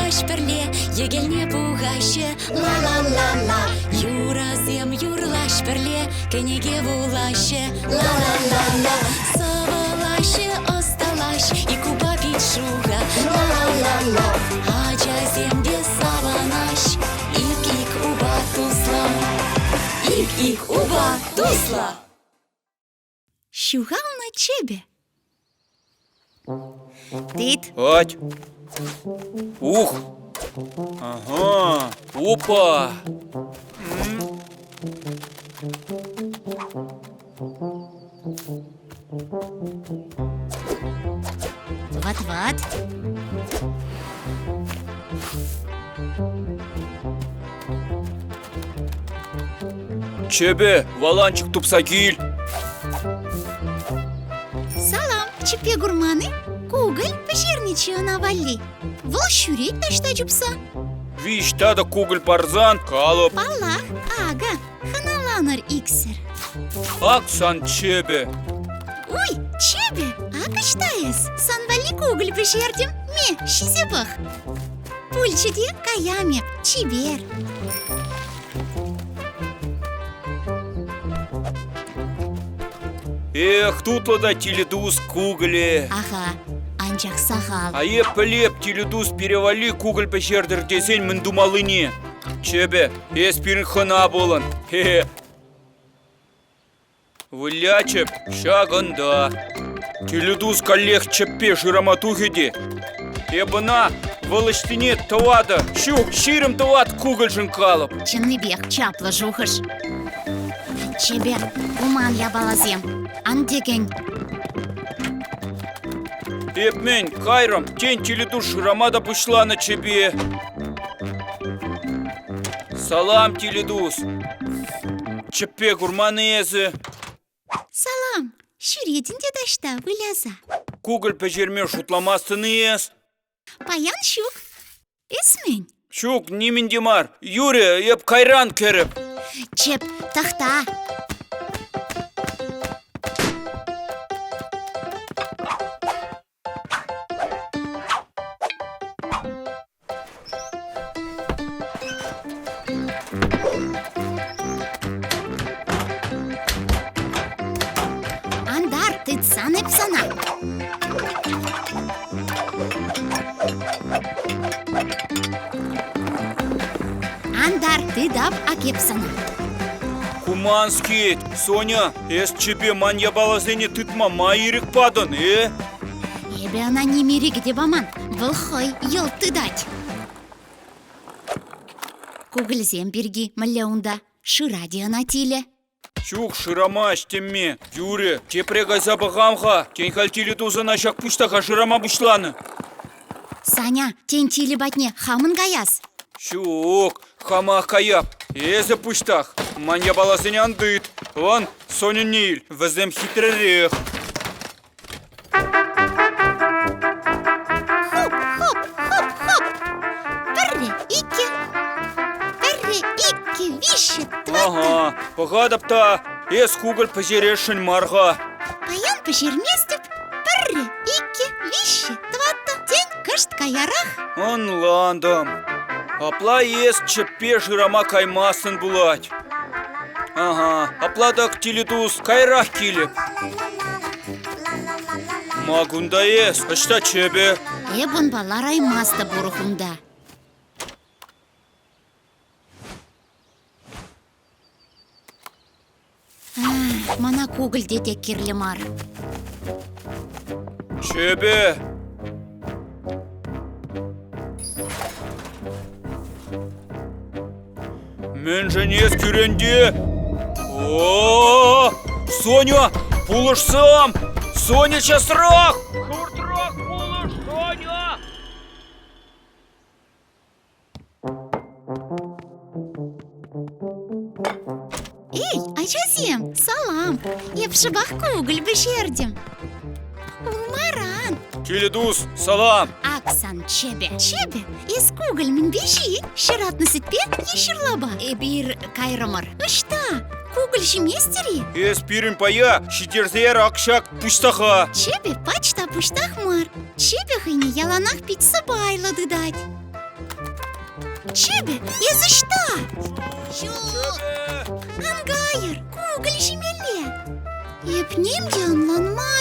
юрлаҫ пӗрле, йӗкелне пухаҫҫӗ. Ла-ла-ла-ла, юрӑсем юрлаҫ пӗрле, кӗнеке вулаҫҫӗ. Ла-ла-ла-ла, сӑвӑлаҫҫӗ, ӑсталаҫ, ик упа пит шухӑ. Ла-ла-ла-ла, ачасем те савӑнаҫ, ик-ик упа туслӑ. Ик-ик упа туслӑ. Ҫухалнӑ чӗпӗ. Тыт. Ать. Ух. Ага. Опа. Ват-ват. Чӗпӗ, валанчӑк тупса кил. Салам, чӗппе курман-и? Кукӑль пӗҫернӗччӗ ӑна валли. Вӑл ҫӳрет таҫта чупса. Виҫ татӑк кукӑль парсан калӑп. Паллах, акӑ, хӑналанӑр иксӗр. Ак сан чӗпӗ. Ой, чӗпӗ, ак ӑҫта эс? Сан валли кукӑль пӗҫертӗм. Ме, ҫисе пӑх. Пулчӗ те каям эп, чипер. Эх, тутлӑ та тилӗ-тус кукӑлӗ. Аха, анчах сахал. А эп пӗлеп тилӗ-тус пире валли кукӑль пӗҫертӗр тесен мӗн тумаллине. Чӗпӗ, эс пирӗн хӑна пулӑн. Хе-хе. Выля, чӗп, ҫакӑнта. Тилӗ-тус каллех чӗппе шырама тухӗ те. Эп ӑна вӑл ӑҫтине тӑватӑ, ҫук, 24 кукӑльшӗн калӑп. Чӑннипех чаплӑ шухӑш. Чӗпӗ, куман япаласем, ан тӗкӗн. Эп мӗн, кайрӑм, тен, тилӗ-тус шырама та пуҫланӑ чӗпе. Салам, тилӗ-тус. Чӗппе курман-и эсӗ? Салам! Ҫӳретӗн те таҫта выляса. Кукӑль пӗҫерме шутламастӑн-и эс? Паян ҫук. Эс мӗн? Ҫук, нимӗн те мар. Юрӗ, эп кайран кӗрӗп. Чӗп, тӑхта. Антар, тытсан эп сана. Антар, тытап ак эп сана. Куманский, Соня, эс чӗпе ман япаласене тытма ма ирӗк патӑн, э? Эпӗ ӑна ним ирӗкӗ те паман, вӑл хӑй йӑлт тытать. Кукӑльсем пирки мӗнле унта? Шырать-и ӑна тилӗ? Ҫук, шырамасть темме. Юрӗ, тепре кайса пӑхам-ха. Тен, халь тилӗ тусӑна ҫак пуҫтаха шырама пуҫланӑ. Саня, тен, тилӗ патне хамӑн каяс? Ҫук, хамах каяп. Эсӗ пуҫтах. Ман япаласене ан тыт. Вон, Соньӑнне ил, вӗсем хитререх. Хоп, хоп, хоп, хоп. Пӗрре, иккӗ. Пӗрре, иккӗ, виҫҫӗ, тӑваттӑ. Ага, пӑхатӑп та, эс кукӑль пӗҫересшӗн мар-ха. Паян пӗҫерместӗп. Пӗрре, иккӗ, виҫҫӗ, тӑваттӑ. Тен, кӑшт каярах. Ӑнлантӑм. Апла эс чӗппе шырама каймастӑн пулать. Ага, апла так тилӗ тус кайрах килӗп. Ма кунта эс? Ӑҫта чӗпӗ? Эп унпа лараймастӑп урӑх унта. Мана кукӑль те тек кирлӗ мар. Чӗпӗ! Мӗншӗн эс кӳренте? О, Соня, пулӑшсам! Соня, часрах! Хуртрах пулӑш, Соня! Эй, ачасем, салам! Эп шӑпах кукӑль пӗҫертӗм. Улмаран. Тилӗ тус, салам! Ак сан чӗпӗ. Чӗпӗ, эс кукӑль мӗнпе ҫи? Ҫӑратнӑ сӗтпе е ҫырлапа? Эпир кайрӑмӑр. Ӑҫта? Кукӑль ҫиместӗр-и? Эс пирӗн пая ҫитерсе яр ак ҫак пуҫтаха. Чӗпӗ пач та пуҫтах мар. Чӗпӗ хӑйне яланах пит сӑпайлӑ тытать. Чӗпӗ, эс ӑҫта? Ҫук! Ан кайӑр, кукӑль ҫимелле. Эп ним те ӑнланмастӑп.